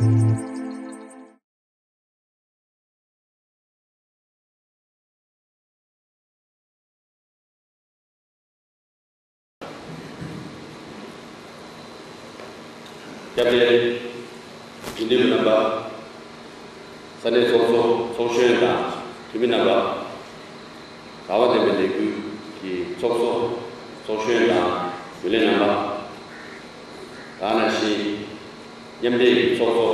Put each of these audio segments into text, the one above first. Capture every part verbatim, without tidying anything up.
སྐྱབས་རྗེ་དགེ་འདུན་པ་རྣམ་པ། ས་གནས་ཚོགས་གཙོ་ཚོགས་གཞོན་དང་འཐུས་མི་རྣམ་པ། རང་དབང་ལྡན་པའི་ལས་འགུལ་གྱི་ཚོགས་གཙོ་ཚོགས་གཞོན་དང་རྒྱུན་ལས་རྣམ་པ། དེ་ནང་བཞིན་མཉམ་འབྲེལ་གྱི་ཚོགས་གཙོ་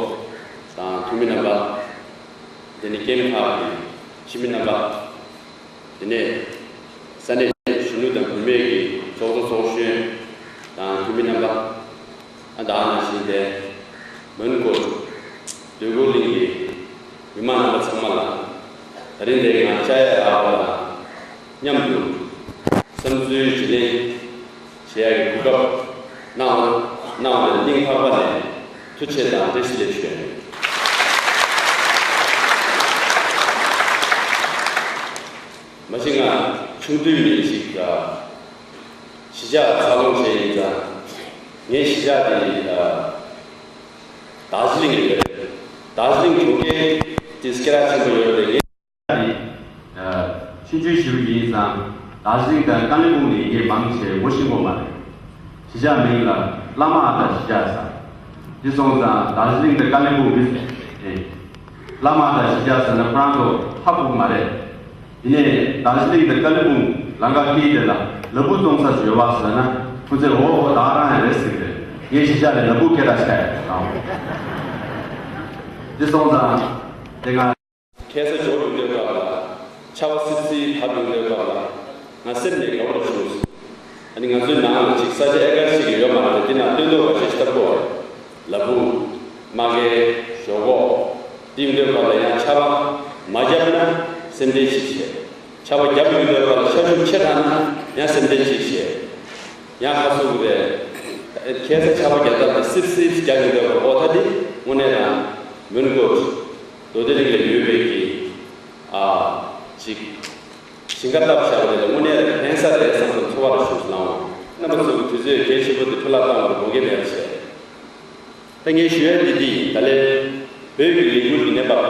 དང་འཐུས་མི་རྣམ་པ། དེ་ནས་སྐྱེས་མི་ཁག་གི་ཕྱི་མི་རྣམ་པ། དེ་ནས་ས་གནས་གཞོན་ནུ་དང་བུད་མེད་ཀྱི་ཚོགས་གཙོ་ཚོགས་གཞོན་དང་འཐུས་མི་རྣམ་པ། ཨ་ད་ནང་བཞིན་པའི་མོན་གྷོ་འདོད་རྒུ་གླིང་གི་མི་མང་རྣམ་པ་ཚང་མ་ལ། ད་རིང་འདིར་ང་བཅར་ཡ་ལ་བ་དང་མཉམ་དུ་བསམ་ཚུལ་བརྗེ་ལེན་བྱེད་ཡ་གི་གོ་སྐབས་གནང་གནང་བ་ལ་སྙིང་ཐག་པ་ནས་ཐུགས་རྗེ་ཆེ་དང་བཀྲ་ཤིས་བདེ་ལེགས་ཞུ། མ་གཞི་ང་ཆུང་དུས་ནས་ཅིག་གཞིས་ཆགས་འཚར་ལོངས་བྱས་ཡིན་ཙང་། ངའི་གཞིས་ཆགས་དེ་ནི་རྡོ་རྗེ་གླིང་རེད། རྡོ་རྗེ་གླིང་གྲོང་ཁྱེར་དེ་སྐད་གྲགས་ཆེན་པོ་ཡོད་རེད། ངས་ཆུང་ཆུང་ཞིག་ཡིན་ཙང་རྡོ་རྗེ་གླིང་དང་ཀ་ལིམ་པོང་ནས་ངས་མང་ཆེ་ངོ་ཤེས་ཀྱི་མ་རེད། གཞིས་ཆགས་མིང་ལ་བླ་མ་ཨ་ཏི་གཞིས་ཆགས་ཟེར། དེ་སོང་ཙང་རྡོ་རྗེ་གླིང་དང་ཀ་ལིམ་པོང་གི་ཨེ། བླ་མ་ཨ་ཏི་གཞིས་ཆགས་ཟེར་ན་ཁོ་རང་ཚོ་ཧ་གོ་གི་མ་རེད། དེ་ནས་རྡོ་རྗེ་གླིང་དང་ཀ་ལིམ་པོང་ལམ་ཁ་དཀྱིལ་དེ་ལ་ལ་ཕུག་བཙོང་ས་ཞིག་ཡོད་པ་ཟེར་ན། ཁོ་ཚོས་འོ་འོ་ད་རང་ཡང་རེད་ཟེར་གི་རེད། ངའི་གཞིས་ཆགས་ལ་ལ་ཕུག་སྐད་གྲགས་ཆགས་ཡོད་རེད། དེ་སོང་ཙང་དེ་སྔ་ཁ་སང་འབྱོར་ཡོང་དུས་སྐབས་ལ་ཆར་པ་སིབ་སིབ་བབས་ཡོང་དུས་སྐབས་ལ་ང་སེམས་ནས་དགའ་པོ་བྱུང་། ཨ་ནི་ང་ཚོའི་ནང་ལ་ཅིག་ས་ཆ་ཨེ་ཀར་གཅིག་ཡོད་མ་རེད། དེ་ནང་སྟོན་ཐོག་ཁ་ཤས་ཤིག་བཏབ་དགོས་པ་རེད། ལ་ཕུག་མ་གི་ཞོག་ཁོག་དེ་ཡོང་དུས་སྐབས་ལ་ཡང་ཆར་པ་མ་བརྒྱབ་ན་སེམས་ཁྲལ་ཅིག་བྱས། ཆར་པ་བརྒྱབ་ཡོང་དུས་སྐབས་ལ་ཆར་ཆུ་ཆེ་དྲགས་ན་ཡང་སེམས་ཁྲལ་ཅིག་བྱས། ཡང་ཁ་སུ་རེད། ཁ་སང་ཆར་པ་བརྒྱབ་སྟངས་དེ་སིབ་སིབ་བརྒྱབ་ཡོང་དུས་སྐབས་ཨོ་ད་དེ་དངོས་གནས་རང་མོན་གྷོ་རྡོ་རྗེ་གླིང་ལ་ཡོད་པའི་གི་ཨ་ཅིག་ཞིང་ཁ་བཏབ་བཞག་པ་དེ་ལ་དངོས་གནས་ཕན་ས་རེད་བསམ་སོང་། ཚོར་བ་ལ་ཞུགས་སུ་ལངས་འོང་། རྣམ་པ་ཚོ་གི་དུས་ཚོད་གལ་ཆེན་པོ་དེ་ཕུ་ལ་བཏང་བར་དགོངས་འགལ་མེད་པ་བྱས། ད་ངས་ཞུ་ཡ་འདི་འདི་ཡིན། ད་ལན་བོད་ཀྱི་ལས་འགུལ་གྱི་གནས་བབ་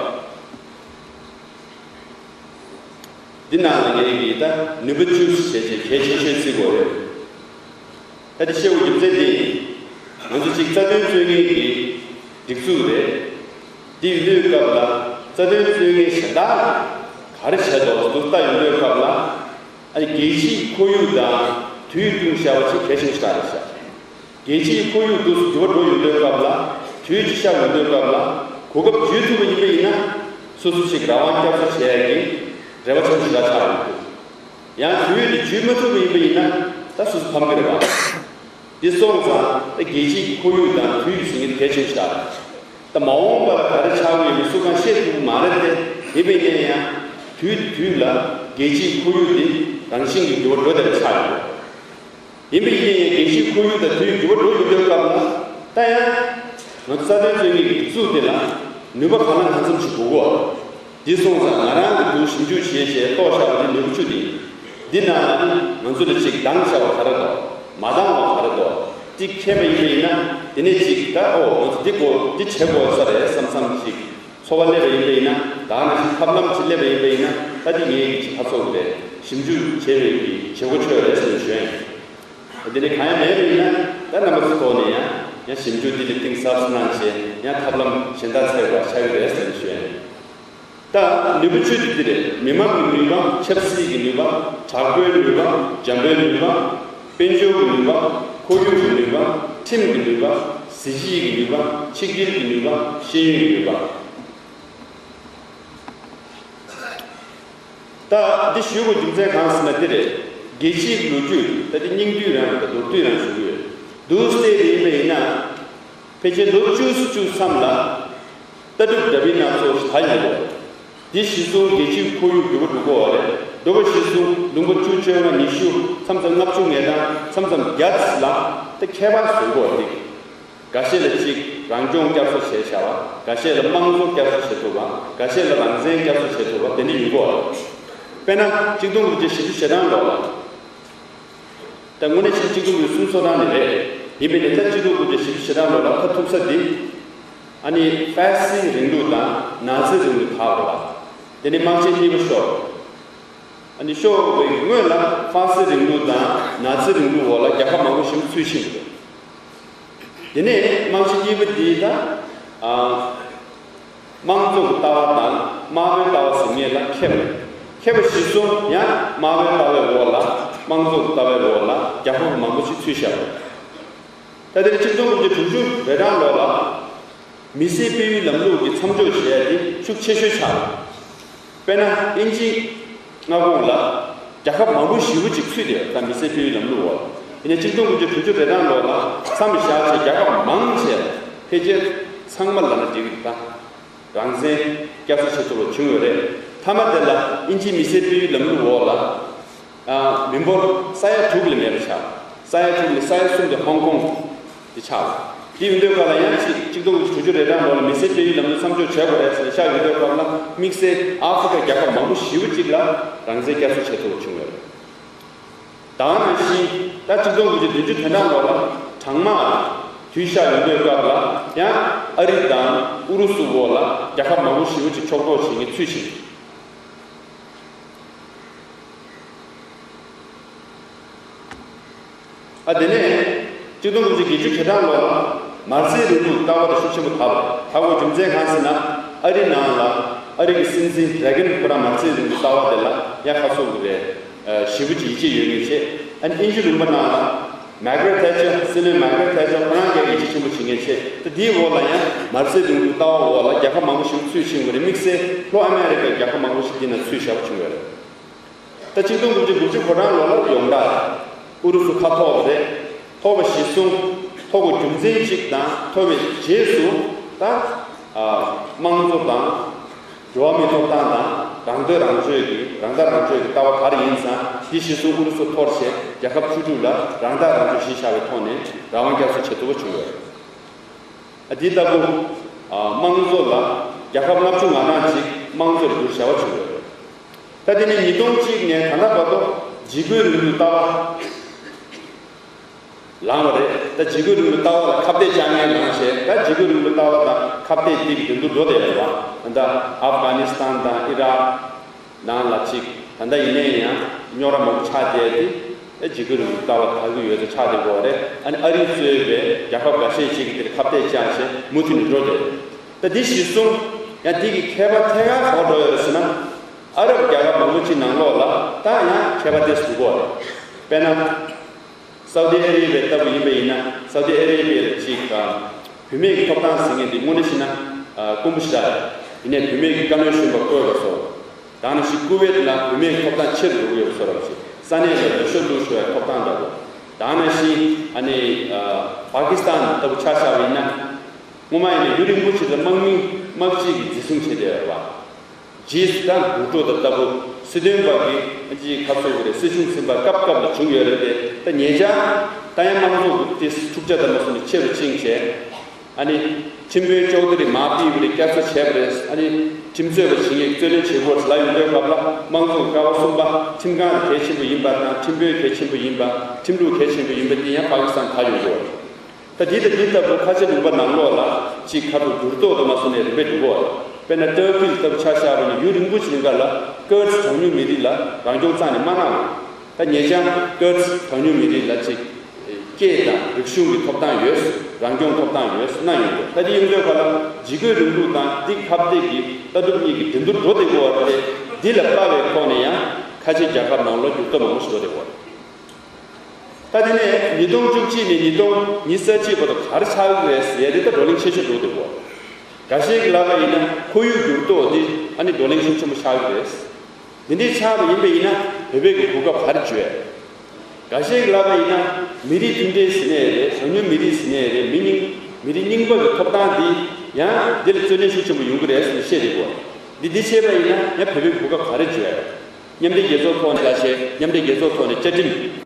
འདི་ནང་ལ་ངས་ཀྱིས་ད་ནུས་པ་བཅུ་ཞེས་བྱས་གལ་ཆེ་ཤོས་བརྩི་དགོས་རེད། ད་དེ་བཤད་དགོས་རྒྱུ་མཚན་འདི་ཡིན། ང་ཚོ་གཅིག་རྩ་དོན་རྩོད་མཁན་གྱི་སྒྲིག་འཛུགས་རེད། འདི་ལོས་སྐབས་ལ་རྩ་དོན་རྩོད་མཁན་གཞན་དག་ག་རེ་བྱས་འདུག་འདུག་ལྟ་ཡོང་དུས་སྐབས་ལ། ཨ་ནི་རྒྱལ་སྤྱིའི་ཁོར་ཡུག་དང་དུས་བསྟུན་བྱ་བ་ཅིག་གལ་ཆེན་ཞིག་རེད་ཤག་རྒྱལ་སྤྱིའི་ཁོར་ཡུག་འདུག་སེ་འགྱུར་བ་འགྲོ་ཡོང་དུས་སྐབས་ལ། དུས་ཅིག་ཤར་ཡོང་དུས་སྐབས་ལ་གོ་སྐབས་འཇུས་ཐུབ་པ་ཡིན་པ་ཡིན་ན། སོ་སོ་ཞིག་རང་དབང་བསྐྱར་གསོ་བྱེད་ཡ་གི་རེ་བ་ཆེན་པོ་ཞིག་ལ་ཆགས་ཡོང་གི་འདུག་ཡང་དུས་དེ་འཇུས་མ་ཐུབ་པ་ཡིན་པ་ཡིན་ན་ད་སོ་སོ་ཕམ་གི་རེད་པ། འདི་སོང་ཙང་ད་རྒྱལ་སྤྱིའི་ཁོར་ཡུག་དང་དུས་ཟེར་མཁན་གལ་ཆེན་ཞིག་རེད། ད་མ་འོངས་པ་ལ་ག་རེ་ཆགས་ཀྱི་ཡོད་མེད་སུ་གང་ཤེས་ཐུབ་ཀྱི་མ་རེད་དེ། ཡིན་པ་ཡིན་ན་ཡང་དུས་དུས་ལ་རྒྱལ་སྤྱིའི་ཁོར་ཡུག་འདི་རང་བཞིན་གྱིས་འགྱུར་བ་འགྲོ་བསྡད་པ་ཆགས་ཡོད། ཡིན་པ་ཡིན་ན་ཡང་རྒྱལ་སྤྱིའི་ཁོར་ཡུག་དང་དུས་འགྱུར་བ་འགྲོ་ཡོང་དུས་སྐབས་ལ་ད་ཡང་ང་ཚོ་རྩ་དོན་རྩོད་མཁན་གྱི་སྒྲིག་འཛུགས་དེ་ལ་ནུས་པ་གང་ལ་གང་འཚམ་ཞིག་དགོས་ཀྱི་ཡོད་རེད། འདི་སོང་ཙང་ང་རང་གིས་འདུག་ཞིབ་འཇུག་བྱས་བྱས་རྟོགས་བཞག་པ་འདི་ནུས་པ་བཅུ་འདི། འདི་ནང་ལ་ནི་ང་ཚོ་ལ་ཅིག་འདང་བྱ་བ་ག་རེ་འདུག་མ་འདང་བ་ག་རེ་འདུག་འདི་མཁྱེན་པ་ཡིན་པ་ཡིན་ན། དེ་ནས་ཅིག་ད་ཨོ་ང་ཚོ་འདི་དགོས་འདི་བྱེད་དགོས་ས་རེད་བསམ་བསམ་ཅིག་ཚོར་བ་སླེབས་པ་ཡིན་པ་ཡིན་ན། ད་ནང་བཞིན་ཐབས་ལམ་ཅིག་སླེབས་པ་ཡིན་པ་ཡིན་ན། ད་འདི་ངས་ཅིག་ཧ་ཚོར་གི་རེད། ཞིབ་འཇུག་བྱས་པའི་གི་བྱེད་སྒོ་ཆོད་རེད་ཟེར་ནས་ཞུ་ཡ་ཡིན། དེ་ནས་གང་ཡང་མེད་པ་ཡིན་ན་ད་རྣམ་པ་ཚོའི་ཐོག་ནས་ཡང་ཡང་ཞིབ་འཇུག་འདི་ལ་གཏིང་ཟབ་གནང་བྱས་ཡང་ཐབས་ལམ་གཞན་དག་འཚོལ་བ་ཆགས་ཀྱི་རེད་ཟེར་ནས་ཞུ་ཡ་ཡིན། ད་ནུས་པ་བཅུ་དེ་འདི་རེད། མི་མང་གི་ནུས་པ། ཆབ་སྲིད་ཀྱི་ནུས་པ། དྲག་པོའི་ནུས་པ། འཇམ་པོའི་ནུས་པ། དཔལ་འབྱོར་གྱི་ནུས་པ། ཁོར་ཡུག་གི་ནུས་པ། ཁྲིམས་ཀྱི་ནུས་པ། གཟི་བརྗིད་ཀྱི་ནུས་པ། ཆིག་སྒྲིལ་གྱི་ནུས་པ། ཤེས་ཡོན་གྱི་ནུས་པ། ད་འདི་ཞུ་དགོས་རྒྱུ་མཚན་གང་ཟེར་ན་འདི་རེད། རྒྱལ་སྤྱིའི་ལོ་རྒྱུས་ད་འདི་སྙིང་བསྡུས་རང་དང་མདོར་བསྡུས་རང་ཞུ་གི་ཡོད། འདུག་སྟེ་ཡིན་པ་ཡིན་ན། ཕལ་ཆེར་ལོ་བཅུ་བཅུ་མཚམས་ལ་ལྟ་གྲུབ་འདྲ་མིན་སྣ་ཚོགས་ཤིག་ད་ཡིན་གོ། འདི་གཞི་བཟུང་རྒྱལ་སྤྱིའི་ཁོར་ཡུག་འགྱུར་བ་འགྲོ་གི་ཡོད་རེད། འགྲོ་བ་གཞི་བཟུང་ལུང་པ་བཅུ་བཅོ་ལྔ་ཉི་ཤུ་མཚམས་མཚམས་ལྔ་བཅུ་ང་གྲངས་མཚམས་མཚམས་བརྒྱ་ཙམ་ལ་ད་ཁྱད་པར་བཟོ་གི་ཡོད་རེད། འགའ་ཤས་ལ་གཅིག་རང་སྐྱོང་བསྐྱར་གསོ་བྱས་བཞག་པ། འགའ་ཤས་ལ་དམངས་གཙོ་བསྐྱར་གསོ་བྱེད་ཐུབ་པ། འགའ་ཤས་ལ་རང་བཙན་བསྐྱར་གསོ་བྱེད་ཐུབ་པ་དེ་འདྲ་ཡོང་གི་ཡོད་རེད། དཔེར་ན་གཅིག་སྟོང་དགུ་བརྒྱ་བཞི་བཅུ་ཞེ་གྲངས་ལོ་ལ། ད་དངོས་གནས་ཆེན་གཅིག་སྟོང་དགུ་བརྒྱ་སུམ་ཅུ་སོ་གྲངས་ནས་རེད། ཡིན་པས་ནས་ད་གཅིག་སྟོང་དགུ་བརྒྱ་བཞི་བཅུ་ཞེ་གྲངས་ལོ་ལ་ད་ཐུག་ས་འདི། ཨ་ནི་ཧྥ་སི་རིང་ལུགས་དང་ནཱ་ཛི་རིང་ལུགས་དར་བ་རེད་བ། དེ་ནས་དམག་ཆེན་གཉིས་པ་ཤོར། ཨ་ནི་ཤོར་བའི་སྔོན་ལ་ཧྥ་སི་རིང་ལུགས་དང་ནཱ་ཛི་རིང་ལུགས་འོག་ལ་རྒྱལ་ཁབ་མང་པོ་ཞིག་ཚུད་ཕྱིན་པ་རེད། དེ་ནས་དམག་ཆེན་གཉིས་པ་འདིའི་ད་ཨ། དམངས་གཙོ་གི་ལྟ་བ་དང་དམར་པོའི་ལྟ་བ་ཟེར་མཁན་ལ་ཁེབས། ཁེབས་པ་གཞིར་བཟུང་ཡང་དམར་པོའི་ལྟ་བའི་འོག་ལ་དམངས་གཙོ་གི་ལྟ་བའི་འོག་ལ་རྒྱལ་ཁབ་མང་པོ་ཞིག་ཚུད་བཞག་པ་རེད། ད་དེ་ནས་ཆིག་སྟོང་དགུ་བརྒྱ་དྲུག་ཅུ་རེ་གྲངས་ལོ་ལ་མི་སེར་སྤེལ་བའི་ལམ་ལུགས་ཀྱི་མཚམས་འཇོག་བྱེད་ཡ་དེ་ཤུགས་ཆེ་ཤོས་ཆགས་པ་རེད། དཔེར་ན་དབྱིན་ཇིའི་མངའ་ཁོངས་ལ་རྒྱལ་ཁབ་མང་པོ་ཞེ་པོ་ཅིག་ཚུད་དེ་ད་མི་སེར་སྤེལ་བའི་ལམ་ལུགས་འོག་ཡིན་ནའི་ཆིག་སྟོང་དགུ་བརྒྱ་དྲུག་ཅུ་རེ་གྲངས་ལོ་ལ་མཚམས་བཞག་བྱས་རྒྱལ་ཁབ་མང་ཆེ་ལ་ཕལ་ཆེར་ཚང་མ་ལབ་ན་འགྲིག་གི་ད་རང་བཙན་བསྐྱར་གསོ་བྱེད་ཐུབ་པ་བྱུང་ཡོད་རེད། མཐའ་མ་དེ་ལ་དབྱིན་ཇིའི་མི་སེར་སྤེལ་བའི་ལམ་ལུགས་འོག་ལ་ཨ་མི་འབོར་ས་ཡ་དྲུག་ལས་མེད་པ་ཆགས། ས་ཡ་དྲུག་ལས་ས་ཡ་གསུམ་དེ་ཧོང་ཀོང་དེ་ཆགས། དེ་ཡིན་དུས་ག་ལ་ཡང་ཅིག་ཆིག་སྟོང་དགུ་བརྒྱ་དྲུག་ཅུ་རེ་གྲངས་ལོ་ལ་མི་སེར་སྤེལ་བའི་ལམ་ལུགས་མཚམས་འཇོག་བྱས་དགོས་རེད་ཟེར་ནས་བཤད་ཡོང་དུས་སྐབས་ལ་དམིགས་བསལ་ཨ་ཧྥི་རི་ཀ་རྒྱལ་ཁབ་མང་པོ་ཞེ་པོ་ཅིག་ལ་རང་བཙན་བསྐྱར་གསོ་བྱེད་ཐུབ་པ་བྱུང་ཡོད་རེད། ད་ག་ནང་བཞིན་ད་ཆིག་སྟོང་དགུ་བརྒྱ་བདུན་ཅུ་དོན་གྲངས་ལོ་ལ་གྲང་དམག་དུས་ཤར་ཡོང་དུས་སྐབས་ལ་ཡང་ཨ་རི་དང་ཨུ་རུ་སུ་འོག་ལ་རྒྱལ་ཁབ་མང་པོ་ཞེ་པོ་ཅིག་ཕྱོགས་གཏོགས་བྱེད་མཁན་ཚུད་ཕྱིན། ཨ་དེ་ནས་ཆིག་སྟོང་དགུ་བརྒྱ་བརྒྱད་ཅུ་གྱ་གྲངས་ལོ་ལ་མར་སེ་རིང་ལུགས་ལྟ་བ་དེ་ཤུགས་ཆེན་པོ་དར་བ་དར་བའི་རྒྱུ་མཚན་གང་ཟེར་ན་ཨ་རི་ནང་ལ་ཨ་རི་གི་སྲིད་འཛིན་རེ་གན་ཁོ་རང་མར་སེ་རིང་ལུགས་ལྟ་བ་དེ་ལ་ཡ་ཁ་སོ་གི་རེད། ཞེ་པོ་ཅིག་ཡིད་ཆེས་ཡོད་མཁན་བྱས། ཨ་ནི་དབྱིན་ཇི་ལུང་པ་ནང་ལ་མར་ག་རེད་ཐེ་ཆར་སྲིད་བློན་མར་ག་རེད་ཐེ་ཆར་ཁོ་རང་གིས་ཡིད་ཆེས་ཆེན་པོ་བྱེད་མཁན་བྱས། ད་དེའི་འོག་ལ་ཡང་མར་སེ་རིང་ལུགས་ལྟ་བ་འོག་ལ་རྒྱལ་ཁབ་མང་པོ་ཞིག་ཚུད་ཕྱིན་པ་རེད། དམིགས་བསལ་ལྷོ་ཨ་མེ་རི་ཀའི་རྒྱལ་ཁབ་མང་པོ་ཞིག་འདི་ན་ཚུད་བཞག་པ་བྱུང་ཡོད་རེད། ད་ཆིག་སྟོང་དགུ་བརྒྱ་དགུ་བཅུ་གོ་གྲངས་ལོ་ལ་ཡོངས་གྲགས་ཨུ་རུ་སུ་ཁ་ཐོར་བ་རེད། ཐོར་བ་གཞིར་བཟུང་ཐོར་བའི་རྒྱུ་མཚན་གཅིག་དང་ཐོར་བའི་རྗེས་སུ་ད་ཨ་དམངས་གཙོ་དང་། འགྲོ་བ་མིའི་ཐོབ་ཐང་དང་རང་འདོད་རང་སྤྱོད་ཀྱི་རང་ཐག་རང་གཅོད་ཀྱི་ལྟ་བ་ག་རེ་ཡིན་ཙང་དེ་གཞིར་བཟུང་ཨུ་རུ་སུ་འཐོར་བྱས་རྒྱལ་ཁབ་བཅུ་དྲུག་ལ་རང་ཐག་རང་གཅོད་གཞི་བཞག་པའི་ཐོག་ནས་རང་དབང་བསྐྱར་གསོ་བྱེད་ཐུབ་པ་བྱུང་ཡོད་རེད། ཨ་འདི་ལྟ་བུ་ཨ་དམངས་གཙོ་ལ་རྒྱལ་ཁབ་ལྔ་བཅུ་ང་གྲངས་ཅིག་དམངས་གཙོར་བསྒྱུར་བྱ་བ་བྱུང་ཡོད་རེད། ད་དེ་ནས་ཉིས་སྟོང་གཅིག་ནས་ད་ལྟ་བར་དུ་འཇིགས་སྐུལ་རིང་ལུགས་ལྟ་བ། ལངས་པ་རེད། ད་འཇིགས་སྐུལ་རིང་ལུགས་ལྟ་བ་ལ་ཁ་གཏད་བཅག་མཁན་ལངས་བྱས། ད་འཇིགས་སྐུལ་རིང་ལུགས་ལྟ་བ་དང་ཁ་གཏད་དེ་གི་མདུན་དུ་འགྲོ་བསྡད་ཡོད་པ། ད་ལྟ་ཨབ་གྷ་ནི་སི་ཐན་དང་ཨི་རག་ནང་ལ་ཅིག་ད་ལྟ་ཡིན་ནའི་ཡང་རྙོག་དྲ་མང་པོ་ཆགས་བསྡད་དེ། ད་འཇིགས་སྐུལ་རིང་ལུགས་ལྟ་བ་དར་གྱི་ཡོད་ཚད་ཆགས་བསྡད་ཀྱི་ཡོད་རེད། ཨ་ནི་ཨ་རི་གཙོས་པའི་རྒྱལ་ཁབ་འགའ་ཤས་ཅིག་གིས་དེར་ཁ་གཏད་བཅག་བྱས་མུ་མཐུད་ནས་འགྲོ་བསྡད་ཡོད། ད་འདི་གཞིར་བཟུང་ཡང་འདི་གི་ཁྱད་པར་ཐད་ཀར་ག་པར་འགྲོ་ཡོད་རེད་ཟེར་ན། ཨ་རབ་རྒྱལ་ཁབ་མང་པོ་ཅིག་ནང་ལོགས་ལ་ད་ཡང་ཁྱད་པར་དེ་འདུག་གོ། དཔེར་ན། སའུ་དི་ཨ་རེ་བྷི་ཡ་ལྟ་བུ་ཡིན་པ་ཡིན་ན། སའུ་དི་ཨ་རེ་བྷི་ཡ་ལ་ཅིག་བུད་མེད་ཀྱི་ཐོབ་ཐང་ཟེར་མཁན་དེ་དངོས་གནས་བཤད་ན་དཀོན་པོ་ཞེ་དྲག་རེད། ཡིན་ནའི་བུད་མེད་ཀྱི་བཀའ་བློན་གཞོན་པ་བསྐོས་པ་སོགས། ད་ནང་བཞིན་ཀུ་ཝེད་ལ་བུད་མེད་ཀྱི་ཐོབ་ཐང་ཆེ་རུ་འགྲོ་གི་ཡོད་པ་སོགས་རབ་ཅིག་ས་གནས་ལ་འོས་ཤོག་བླུགས་ཆོག་པའི་ཐོབ་ཐང་འདྲ་པོ། ད་ནང་བཞིན་ཨ་ནི་པ་ཀི་སི་ཐན་ལྟ་བུ་ཆ་བཞག་པ་ཡིན་ན། སྔོན་མ་ཡིན་ན་ཡུན་རིང་པོ་ཞིག་ལ་དམག་མི་དམག་སྤྱི་གིས་འཛིན་བཟུང་བྱས་བསྡད་ཡོད་རེད་པ། རྗེས་སུ་ད་འགུག་སྒྲོལ་དང་ལྟ་བུ་སྲིད་དོན་པ་གི་ཅིག་ཁ་ཚུགས་རེད། སྲིད་བྱུས་འཛིན་པ་སྐབས་སྐབས་ལ་བྱུང་ཡོད་རེད་དེ། ད་ཉེ་ཆར་ད་ཡང་དམངས་གཙོ་གི་འཁྲུག་ཆ་དང་མ་སོང་ནས་ཆེ་རུ་ཕྱིན་བྱས། ཨ་ནི་ཁྲིམས་དཔོན་ཅོག་ཏི་རི་མ་པི་བི་རི་བསྐྱར་གསོ་བྱས་པ་རེད། ཨ་ནི་ཁྲིམས་རྩོད་པ་བྱེད་མཁན་རྩོད་ལེན་བྱེད་དགོས་ལ་ཡོང་དུས་སྐབས་ལ་དམངས་གཙོ་གི་ཀ་བ་གསུམ་པ་ཁྲིམས་ཁང་གི་གལ་ཆེན་པོ་ཡིན་པ་དང་ཁྲིམས་དཔོན་གལ་ཆེན་པོ་ཡིན་པ་ཁྲིམས་ལུགས་གལ་ཆེན་པོ་ཡིན་པ་འདི་ཡང་པ་ཀི་སི་ཐན་ད་ཡོང་གི་ཡོད་རེད། ད་འདི་དང་འདི་ལྟ་བུ་ཁ་ཆེ་ལུང་པ་ནང་ལོགས་ལ་ཅིག་ཁ་ཐུག་འགྱུར་ལྡོག་དང་མ་སོང་ནས་རིམ་པས་འགྲོ་གི་ཡོད་རེད། དཔེར་ན་ཏུར་ཀི་ལྟ་བུ་ཆ་བཞག་པ་ཡིན་ན་ཡུན་རིང་པོ་ཞིག་རིང་ག་ལ་ཀུར་ཌི་གྲངས་ཉུང་མི་རིགས་ལ་རང་སྐྱོང་རྩ་ནས་མ་གནང་བ། ད་ཉེ་ཆར་ཀུར་ཌི་གྲངས་ཉུང་མི་རིགས་ལ་ཅིག་སྐད་དང་རིག་གཞུང་གི་ཐོབ་ཐང་ཡོད། རང་སྐྱོང་ཐོབ་ཐང་ཡོད་གནང་ཡོད་འདུག་ད་འདི་ཡོང་དུས་ག་ལ་འཇིགས་སྐུལ་རིང་ལུགས་དང་འདི་ཁ་གཏད་ཀྱི་ལྟ་གྲུབ་གཉིས་ཀྱི་འགྲན་བསྡུར་འགྲོ་བསྡད་ཀྱི་ཡོད་རེད། འདི་ལ་དཔག་པའི་ཐོག་ནས་ཡང་ཁ་ཆེ་རྒྱལ་ཁབ་ནང་ལོགས་འགྱུར་ལྡོག་མང་པོ་ཞིག་འགྲོ་བསྡད་ཀྱི་ཡོད་རེད། ད་དེ་ནས་ཉིས་སྟོང་བཅུ་གཅིག་ནས་ཉིས་སྟོང་ཉི་ཤུ་རྩ་གཅིག་བར་དུ་ག་རེ་ཆགས་ཀྱི་རེད་ཟེར་ཡ་དེ་ད་བགྲོ་གླེང་ཆེ་ཤོས་འགྲོ་བསྡད་ཀྱི་ཡོད་རེད། འགའ་ཤས་ཀྱིས་ལབ་པ་ཡིན་ན་ཁོར་ཡུག་འགྱུར་ལྡོག་འདི་ཨ་ནི་བགྲོ་གླེང་ཤུགས་ཆེན་པོ་ཆགས་ཀྱི་རེད། འདི་འདྲའི་ཆགས་པ་ཡིན་པ་ཡིན་ན་བོད་པའི་གི་གོ་སྐབས་ག་རེ་འཇོག་ཡ། འགའ་ཤས་ཀྱིས་ལབ་པ་ཡིན་ན་མི་རིགས་མཐུན་སྒྲིལ་ཟེར་ནའི་རེད། གྲངས་ཉུང་མི་རིགས་ཟེར་ནའི་རེད། མི་རྙིང་མི་རིགས་རྙིང་པ་གི་ཐོབ་ཐང་འདི་ཡང་འདི་ལ་རྩོད་ལེན་ཤུགས་ཆེན་པོ་ཡོང་གི་རེད་ཟེར་ནས་བཤད་བསྡད་ཀྱི་ཡོད་རེད། འདི་འདི་བྱས་པ་ཡིན་ན་ཡང་བོད་པའི་གོ་སྐབས་ག་རེ་འཇོག་ཡ། མཉམ་འབྲེལ་རྒྱལ་ཚོགས་ཐོག་ནས་ལ་བྱས། མཉམ་འབྲེལ་རྒྱལ་ཚོགས་ཐོག་ནས་བཅའ་ཁྲིམས་